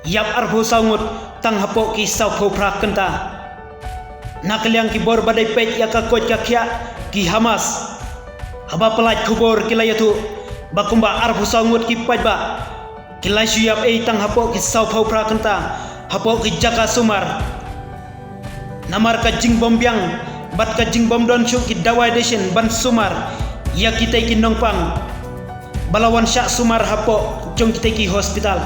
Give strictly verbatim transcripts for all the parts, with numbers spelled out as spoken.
Ïap arphew saw ngut tang hapoh ki sawphew phra kynta. Na ka liang ki bor ba dei peit ïa ka koit ka khiah ki Hamas, haba pyllait khubor ki la ïathuh ba kumba arphew saw ngut ki paidbah ki la shu ïap ei tang hapoh ki sawphew phra kynta hapoh ki jaka sumar. Namar ka jingbym biang bad ka jingbym don shuh ki dawai dashin ban sumar ïa kitei ki nongpang ba la wan shah sumar hapoh jong kitei ki hospital.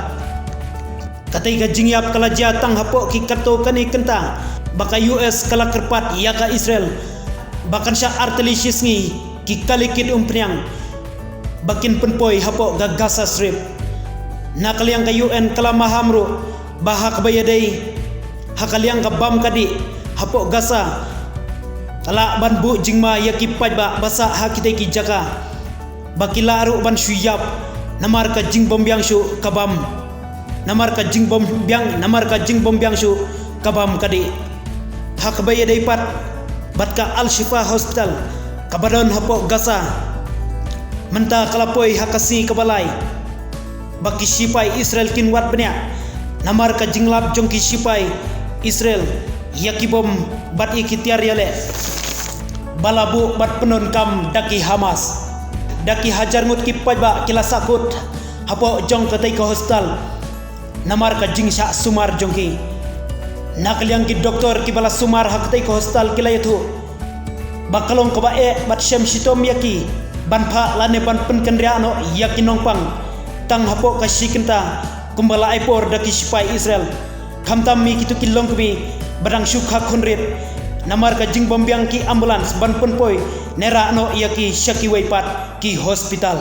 Katei ka jingïap ka la jia tang hapoh ki katto katne kynta ba ka U S ka la kyrpad ïa ka Israel ba kan shah artylli shi sngi ki kali kit umphniang ba kin pynpoi hapoh ka Gaza Strip. Na ka liang ka U N ka la maham ruh ba ha kaba ïadei ha ka liang ka bam ka dih hapoh Gaza, ka lah ban buh jingma ïa ki paidbah ba sah ha kitei ki jaka ba ki lah ruh ban shu ïap namar ka jingbym biang shuh ka bam, namar ka jingbym biang, namar ka jingbym biang shuh ka bam ka dih. Ha kaba ïadei pat bad ka Al Shifa Hospital kaba don hapoh Gaza, mynta ka la poi ha ka sngi kaba lai ba ki shipai Israel kin wad bniah namar ka jinglap jong ki shipai Israel ïa ki bom bad ïa ki tiar ïaleh ba la buh bad pyndonkam da ki Hamas. Da ki hajar ngut ki paidbah ki la sahkut hapoh jong katei ka hospital namar ka jingshah sumar jong ki. Na ka liang ki doktor kiba la sumar ha katei ka hospital ki la ïathuh ba ka long kaba eh bad shem shitom ïa ki ban phah lane ban pynkynriah noh ïa ki nongpang tang hapoh ka shi kynta kumba la ai por da ki shipai Israel, khamtam ïa kito ki longkmie ba dang shu kha khun rit. Namar ka jingbym biang ki ambulance ban pynpoi ne rah noh ïa ki sha kiwei pat ki hospital.